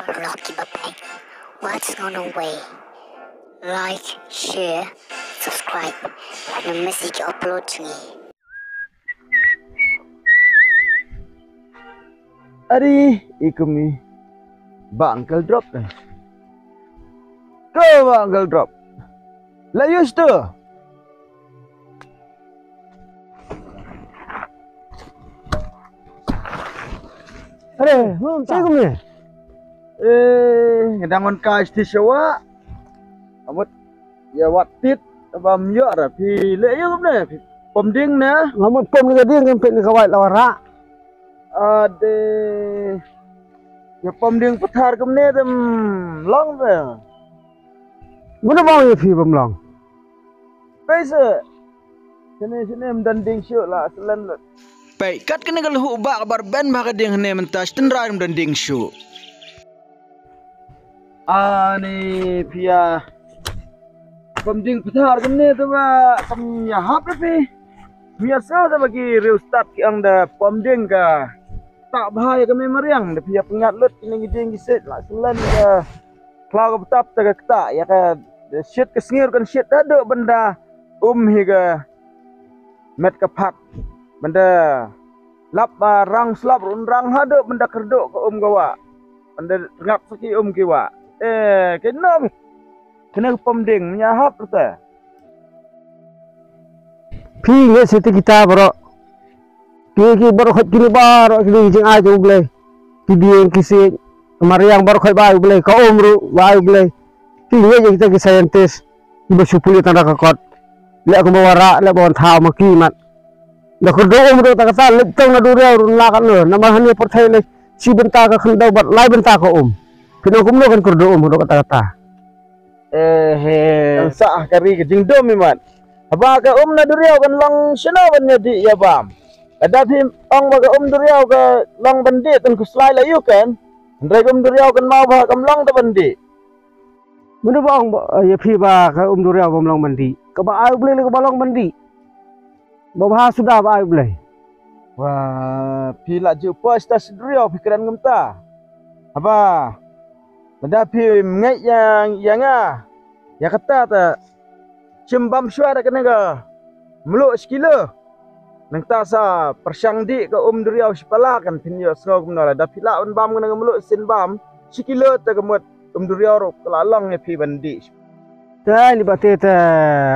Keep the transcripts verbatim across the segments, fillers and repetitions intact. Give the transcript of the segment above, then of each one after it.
Rocky Babang. Watch on the way. Like, share, subscribe. Ym miss ïa ki upload jong ngi. Ari, i kumi. Ba Uncle Drop eh. Ko ba Uncle Drop. La yus tu. Are, ngam ta. Cik me. Eh, ngadang on ka isti shawa. Amut ya watit bam yo ra phi le yo ne phi pom ding ne. Ngamut pom ni ka ding kan pet ni ka wai lawara. Ade. Ya pom ding pathar kumne dem long de. Muna bang ya phi bam long. Pei se. Sini sini mdan ding shu la selen lut. Pei kat kene ka lhu ba ka bar ben ba ka ding ne mynta siten rai mdan ding shu. Ani pia. Pom ding pathar kene tu ba kam ya hap phi. Pia so ta ba ki riu start ki ang da pom ding ka. Tak bahaya kami mariang da pia pengat lut kene ki ding ki sit la selen ka. Khlaw ka btap ta ka kta ya ka shit ka sngir kan shit ta do benda um hi ka met ka phat benda lap ba rang slap run rang ha do benda kerdo ka um ka wa benda ngap saki um ki wa eh ke no kena ka pom ding nya hap ta. Phi nge siti kita bro. Ki ki bro khot kini bro kini jing ai tu blai. Ki bieng ki si mariang bro khot bai blai ka um ru bai blai. Phi nge kita ki scientist. Ki ba supuli tang ka kot. Le ko ba wara le ba thaw ma ki mat. Da ko do um ru ta ka ta le tong na du riau ru la ka no na ma hani por thai le. Si benta ka khandau bat lai benta ka um. Phi no kum no kan ko do um ru ka ta ka ta. Eh, he. Kan sah kari ka jingdom imat. Haba ka um na duriau kan long shano ban nyadi ya bam. Kada phi ong ba ka um duriau ka long bandi tun kuslai la yu kan. Hynrei ka um duriau kan mau ba kam long ta bandi. Munu ba ong ba, eh, ya phi ba ka um duriau bam long bandi. Ka ba ai u blei ka ba long bandi. Ba bha suda ba ai u blei. Wa phi la ju poi sta sidriaw phi kren ngam ta. Haba lada phi mngeit ya ya nga ya kata ta chim bam shwa da kane ka mluh shkilo. Nang ta sa pershang di ka um duriaw shipala kan phin yo sngo kumno lada phi la un bam kane ka mluh sin bam shkilo ta ka mut um duriaw ruk la long ya phi ban di. Te ni ba te te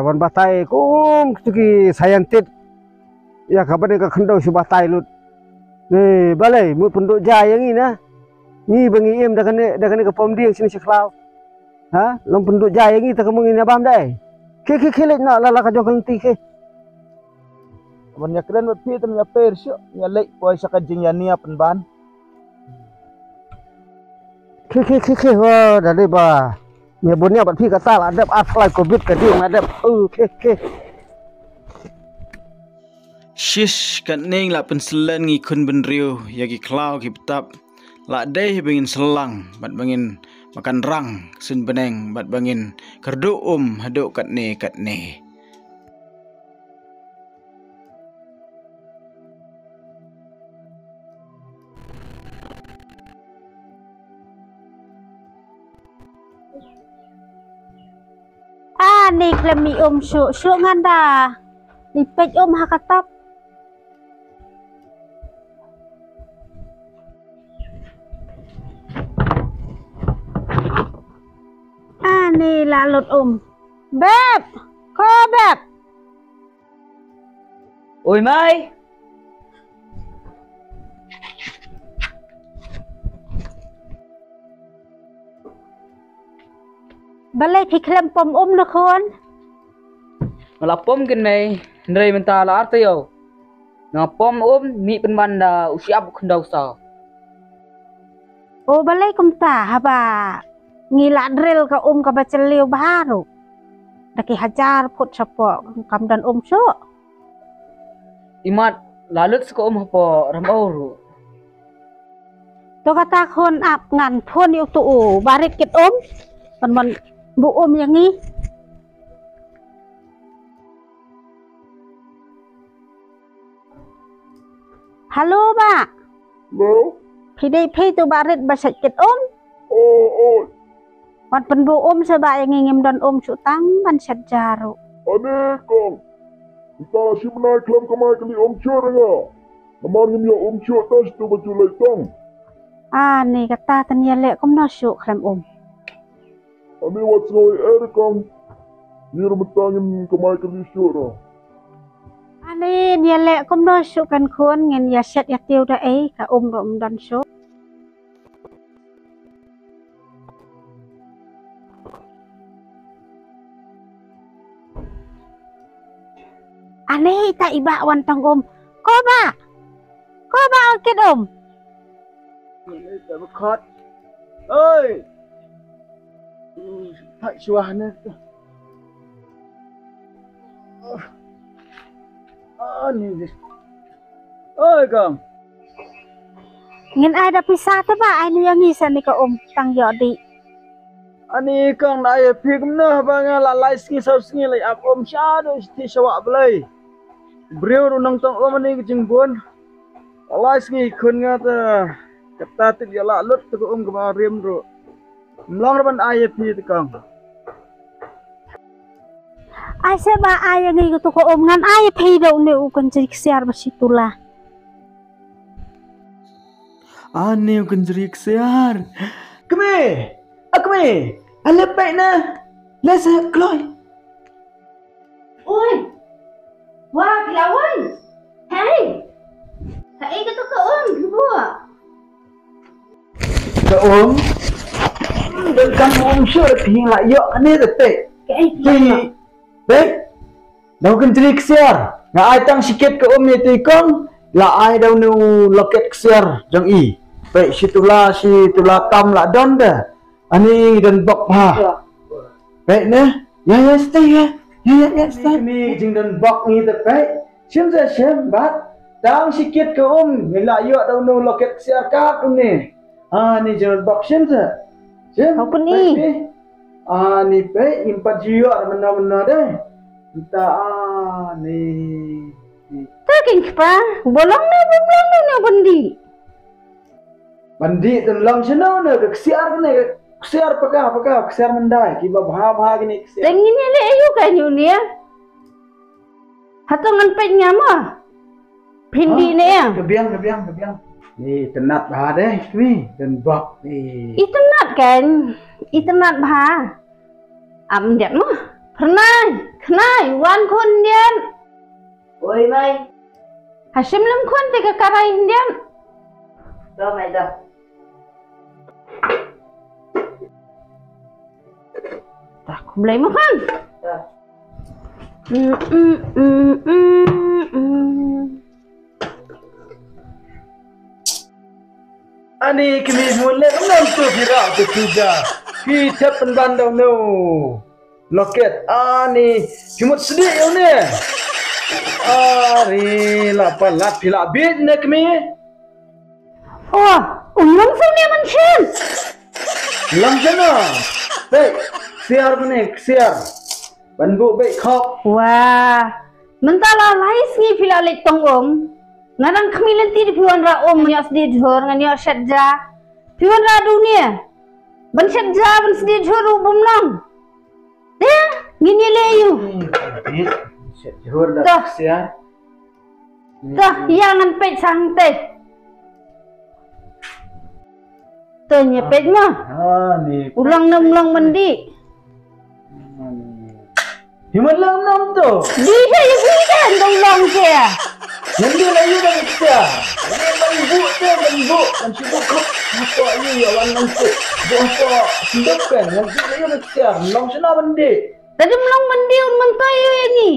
wan batai kum kitu ki scientist. Ya ka bane ka khyndew shu batai lut. Ni balei mut pynduh jai ya ngi na. Ngi ba ngi im da kane da kane ka pom dieng sini shi khlaw. Ha long pynduh jai ya ngi ta ka mung ina bam dai. Ki ki ki lek na la la ka jong ka lenti ki. Ban ïa kren bad phi te ïa per shu ïa leh poi sha ka jingïania pynban. Khi khi khi khi ho da dei ba. Ïa bun ïa bad phi kata la dep ar thlai covid ka ding la dep. Khi khi. Shish katne la pynslem ngi khun bynriew ïa ki khlaw ki btap. La dei hi ba ngin syllang bad ba ngin makan rang sin bneng bad ba ngin kyrduh um haduh katne katne. Ani khlem mi um shu shu ngan da. Ni peit um ha ka tap. Ani la lut um. Beb, ko beb. Oi mai. Balei phi khlem pom um na khun? Nga la pom kin mei, hynrei mynta la ar taïew. Nga pom um mih pynban da u siap u khyndew sa. O balei kumta haba ngi la drill ka um kaba chylliw bha ruh. Da ki hajar phut shapoh kam don um shuh. Imat la lut sa ka um hapoh Ramew ruh. To kata khun ap ngan phone ïa utu u barit kit um. Kan mon bu um ïa ngi. Halo ba. Hello. Phi dei phi tu barit ba sait kit um. Oh, oh. Wat pynbuh um seh ba ïa ngi ngim don um shuh tang ban shet ja ruh. Ane kong. Nta shi bnai khlem kamai kali um shuh ïa nga. Namar ngim ïoh um shuh ta shi tu ba ju leit tong. Ane kata tang ïa leh kumno shuh khlem um. Ane wat sngew ei ei kong. Ngi ruh mynta ngim kamai kali shuh ruh. Ane ïa leh kumno shuh kan khun, ngin ïa shet ïa tiew da ei, ka um ruh ym don shuh. Ane ita i bah wan tang um. Ko bah. Ko bah ong kit um. Ane ita ba khot. Oi. Thak shuwa ne. Ani. Oi kong. Ngin ai da pisa te ba ai nu ïa ngi sa ni ka um tang ïoh dih. Ani kong na ai phi kumno ba nga la lai sngi saw sngi lai ap um sha do shi ti sha wah Blei. Briew ruh nang tang um ani ka jingbun. La lai sngi khun nga te kata tip ïa la lut te ka um ka ba rim ruh. Mlong ruh ban ai ïa phi te kong. Ai se ba ai ïa ngi ka tu ka um ngan ai ïa phi da une u kan jri ksiar ba shi tula. Ani u kan jri ksiar. Kme, a kme, a lep pek na. Le se kloi. Oi. Wa ki la wan. Hei. Ka ei ka tu ka um ki bua. Ka um. Don kam um shu ti la yok ne te te. Ka ei ki la yok. Pek. Dau kan jri ksiar. Nga ai tang sikit ka um ïa te kong. La ai dau nu loket ksiar jong i. Pek shi tula shi tula tam la don de. Ani don bok ha. Pek ne. Ya ya stay ya. Ya ya ya stay. Ni jing don bok ni te pek. Shim se shim bat. Tang sikit ka um. Ni la yok dau nu loket ksiar kat um ni. Ani jing don bok shim se. Shim. Ani pek im pat jiok mena mena deh. Nta ani. Ta king kpa, bolong ne bolong ne ne bandi. Bandi tun long shano ne ke ksiar ne ke ksiar paka paka ksiar mendai ki ba bha bha kini ksiar. Tengin ne le ayu ka nyu ne. Hato ngan peit nga mo. Phindi ne ya. Kebiang kebiang kebiang. Ni tenat bha deh kwi dan bok ni. I tenat kan. I tenat bha. Am diat mo. Pernai. Khnai wan khun diat. Oi mai. Hashim lem khun te ka karai diat. Do mai do. Tak kumlai mo kan. Ani kini mun le nam tu bira tu tuja. Ki tep pendan dau no. Loket ani ki mut sedi yo ne. Ari la palat pila bit ne kini. Oh, un long sung ne man shin. Long shin no. Be siar ne siar. Ban bu be khop. Wah. Mynta la lai sngi phi la leit tong um. Nga dang khmih lynti da phi wanrah um ngan ïoh sdieh jhur ngan ïoh shet ja. Phi wanrah dunia. Ban shet ja ban sdieh jhur u bym long. Te ngin ïa leh ïa u. Shet jhur da. Toh. Sia. Toh ïa ngan peit sang te. Te ïa peit ma. U long nam long mandi. Hi man lang nam to. Di he hi kan dong long ke. Mandi la yu dang sia. Ni man bu te man bu. Man si bu kop. Apa yu ya wan nang tu. Bu apa sendok kan. Mandi la yu dang sia. Long sena mandi. Tadi melong mandi un mentai yu ni.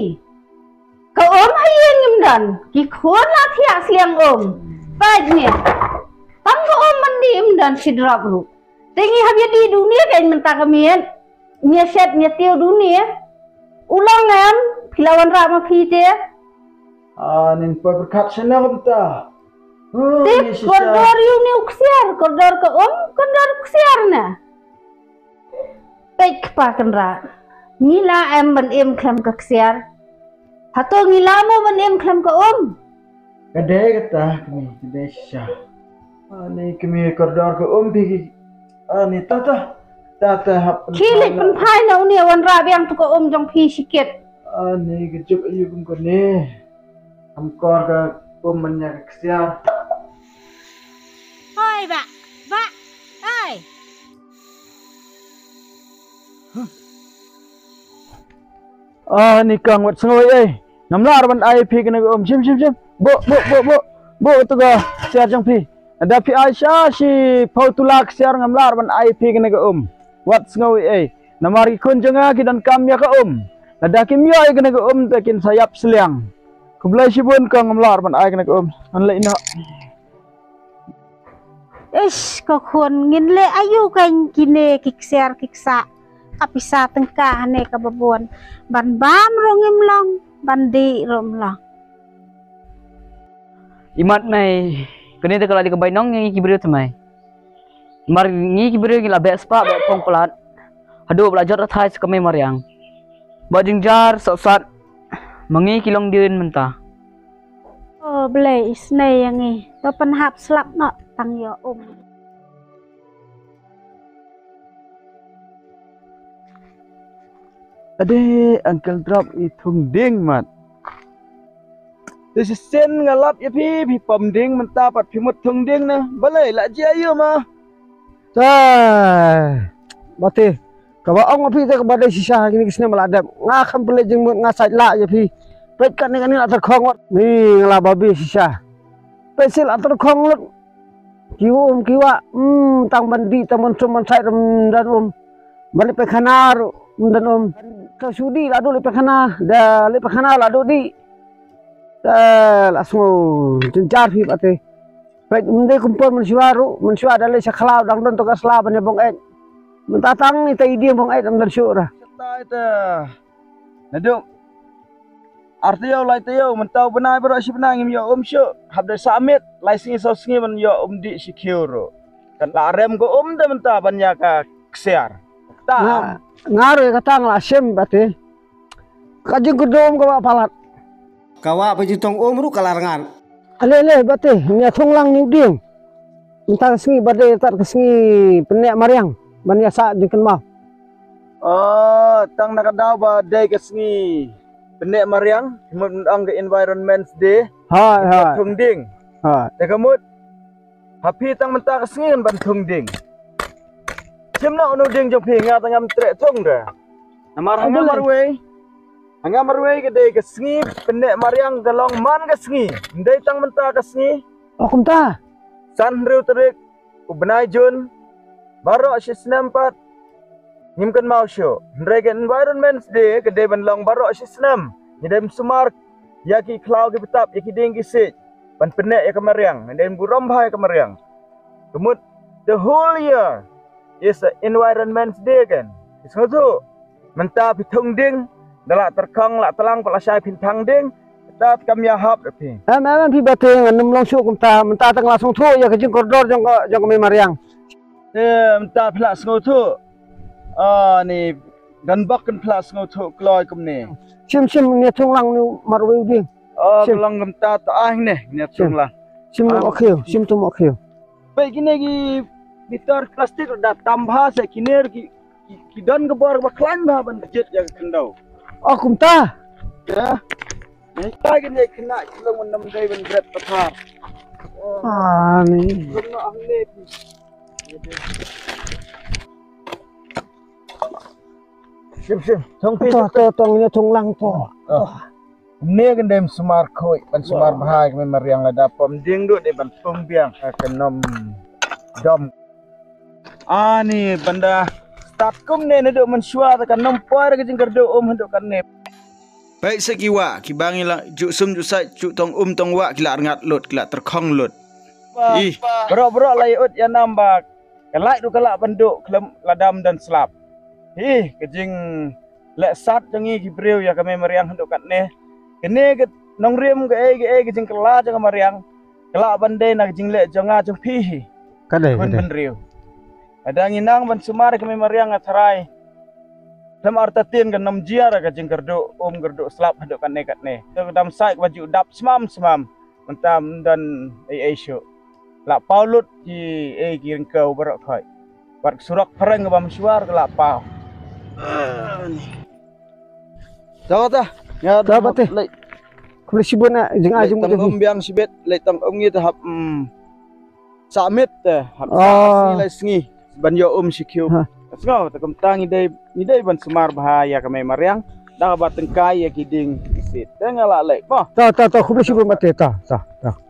Ka um ha ïing im don, ki khun la thiah sliang um. Peit ngi. Tang ka um mandi im don shi drop ruh. Te ngi hap ïa dih dunia kein mynta ka miet. Ngi shet ngi tiew dunia. U long em, phi la wanrah ma phi te. Ah, nin poi pyrkhat shano kumta. Te kordor ïu ni u ksiar, kordor ka um, kordor u ksiar na. Peit kpa kynrad. Ngi la em ban im khlem ka ksiar. Hato ngi la mo ban im khlem ka um. Ka dei kata kmie, ka dei shisha. Ani kmie kordor ka um phi ki. Ani ta ta. Ta ta hap. Khie leit pynphai na une, wanrah biang tu ka um jong phi shikit. Ani ka juk aïu kum kane. Am kor ka um man ïa ka ksiar. Hoi ba, ba, hoi. Ani kang, wat sngew ei. Ngam lah ban ai phi kane ka um. Shim, shim, shim. Buh, buh, buh, buh. Buh tu ka ksiar jong phi. Lada phi ai sha shiphew tu lak ksiar, ngam lah ban ai phi kane ka um. Wat sngew ei. Namar ki khun jong nga ki donkam ïa ka um. Lada kim ïoh ïa kane ka um te kin sa ïap sliang. Khublei shibun kong, ngam lah ban ai kane ka um. Ngan leit noh. Ish, ko khun, ngin leh aïu keiñ kine ki ksiar ki ksah. Ka pisa tyngka hangne kaba bun. Ban bam ruh ngim long, ban dih ruh ngim long. Imat nai, kane te ka la dei ka bainong ngi ki briew thymmai. Namar ngi ki briew ngi la beh spah beh phong palat. Haduh ba la jot rthai sha ka mei mariang. Ba jynjar sat sat ma ngi ki longdien mynta. O Blei, isynei ïa ngi. To pynhap slap noh tang ïoh um. Ade, Uncle Drop i thung dieng mat. Te shisien nga lap ïa phi, phi pom dieng mynta pat phi mut thung dieng na. Balei la jia ïa ma? Ta. Bate. Kaba ong phi te kaba dei shisha kine ki snem la dep. Nga kham pynleit jingmut nga sait la ïa phi. Peit kane kane la tyrkhong wat. Ni nga la babe shisha. Peit shisha la tyrkhong lut. Ki um ki wah. Hmm, tang ban dih tang ban sum ban sait rum dan um. Ban leit paikhana ruh rum dan um. Ka sudi la duh leit paikhana. Da leit paikhana la duh dih. Ta la sngew jynjar phi bate. Peit, ym dei kum por mynshuwa ruh, mynshuwa da leit sha khlaw dang don to ka sla ban ïa bong eit. Mynta tang ita i dieng bong eit ym don shuh ra. Mynta ita. Naduh ar taïew lai taïew mynta u bnai baroh shi bnai ngim ïoh um shuh. Hap da sah miet lai sngi saw sngi ban ïoh um dih shi khiew ruh. Kan la rem ka um da mynta ban ïa ka ksiar. Ta nga, nga ruh ïa kata nga la shem bate. Ka jingkyrduh um kaba palat. Ka wah ba jingtong um ruh ka la rngan. Ale ale bate, nia thung lang niu dieng. Mynta ka sngi ba dei tat ka sngi pyneh mariang ban ïa sah jingkynmaw. Oh, tang na ka daw ba dei ka sngi pyneh mariang, mut ong ka Environment Day. Hai hai. Thung dieng. Hai. Te ka mut Ha phi tang mynta ka sngi ngan ban thung dieng. Shim noh u dieng jong phi, nga tang ngam treh thung de. Namar ha nga marwei, ha nga marwei ka dei ka sngi pyneh mariang ka long man ka sngi. Ndei tang mynta ka sngi. Oh kumta. San hynriew tarik u bnai Jun. Baroh shi snem pat ngim kynmaw shuh. Hynrei ka Environment Day ka dei ban long baroh shi snem. Ngi dei ban sumar ïa ki khlaw ki btap, ïa ki dieng ki siej. Ban pyneh ïa ka mariang, ngi dei ban burom bha ïa ka mariang. Ka mut the whole year is a Environment Day kan. Phi sngewthuh. Mynta phi thung dieng, da la tyrkhong la tlang pat la shai phin thang dieng. Mynta kam ïa hap da phi. Em em em phi bate ngan nym long shuh kumta, mynta tang la sngewthuh ïa ka jingkordor jong ka, jong ka mei mariang. Eh, mynta phi la sngewthuh. Ah, ni don bok kan phi la sngewthuh kloi kumne. Shim shim, nia thung lang ni marwei u dieng. Oh, shim. Ka long kumta to ah ne, nia thung lang. Shim tum ok khiew, shim tum ok khiew. Peit kine ki bitar plastik da tam bha se kine ki, ki, ki don ka bor ba khlaiñ bha ban kjit ïa ka khyndew. Oh, kumta. Ya. Ni ka kine khynnah ki long ban nam dei ban bret pathar. Ah, ni. Long no ah ne. Shim shim. Thong phi to, to, to, nia thung lang to. Oh. Ne kan dei sumar khoi, ban sumar bha ka mei mariang lada pom dieng duh dei ban thung biang ka kem dom. Ani ban da start kumne naduh mynshuwa ta kan nym poi ka jingkyrduh um haduh kane. Peit se ki wah, kiba ngi la ju sum ju sait, ju tong um tong wah, ki la rngat lut, ki la tyrkhong lut. Ih. Baroh baroh la ïa ut ïa nam ba ka lait ruh ka lah ban duh khlem lada ym don slap. Ih, ka jingleh sat jong ngi ki briew ïa ka mei mariang haduh katne. Kane ka nongrim kaei kaei ka jingkylla jong ka mariang ka lah ban dei na ka jingleh jong nga jong phi hi. Ka dei, ka dei. Bynriew. Lada ngi nang ban sumar ïa ka mei mariang nga tharai khlem artatien kan nym jia ka jingkyrduh um kyrduh slap haduh katne katne. Te ka dam sait kaba ju dap smam smam. Mynta ym don ei ei shuh. La paw lut kiei ki ryngkew baroh khoit. Bad surok phareng ka bam shuar ka la paw. Ta ta. Ya ta ba te. Khublei shibun na jing ai jing tang um biang shibit lei tang um ngi ta hap. Sa mit te hap sa sngi lei sngi ban ïoh um shi khiu. Sngew ta kumta ngi dei ngi dei ban sumar bha ïa ka mei mariang. Da ba tengkai ïa ki ding ki sit te nga la lei mo. Ta ta ta khublei shibun ba te ta ta ta.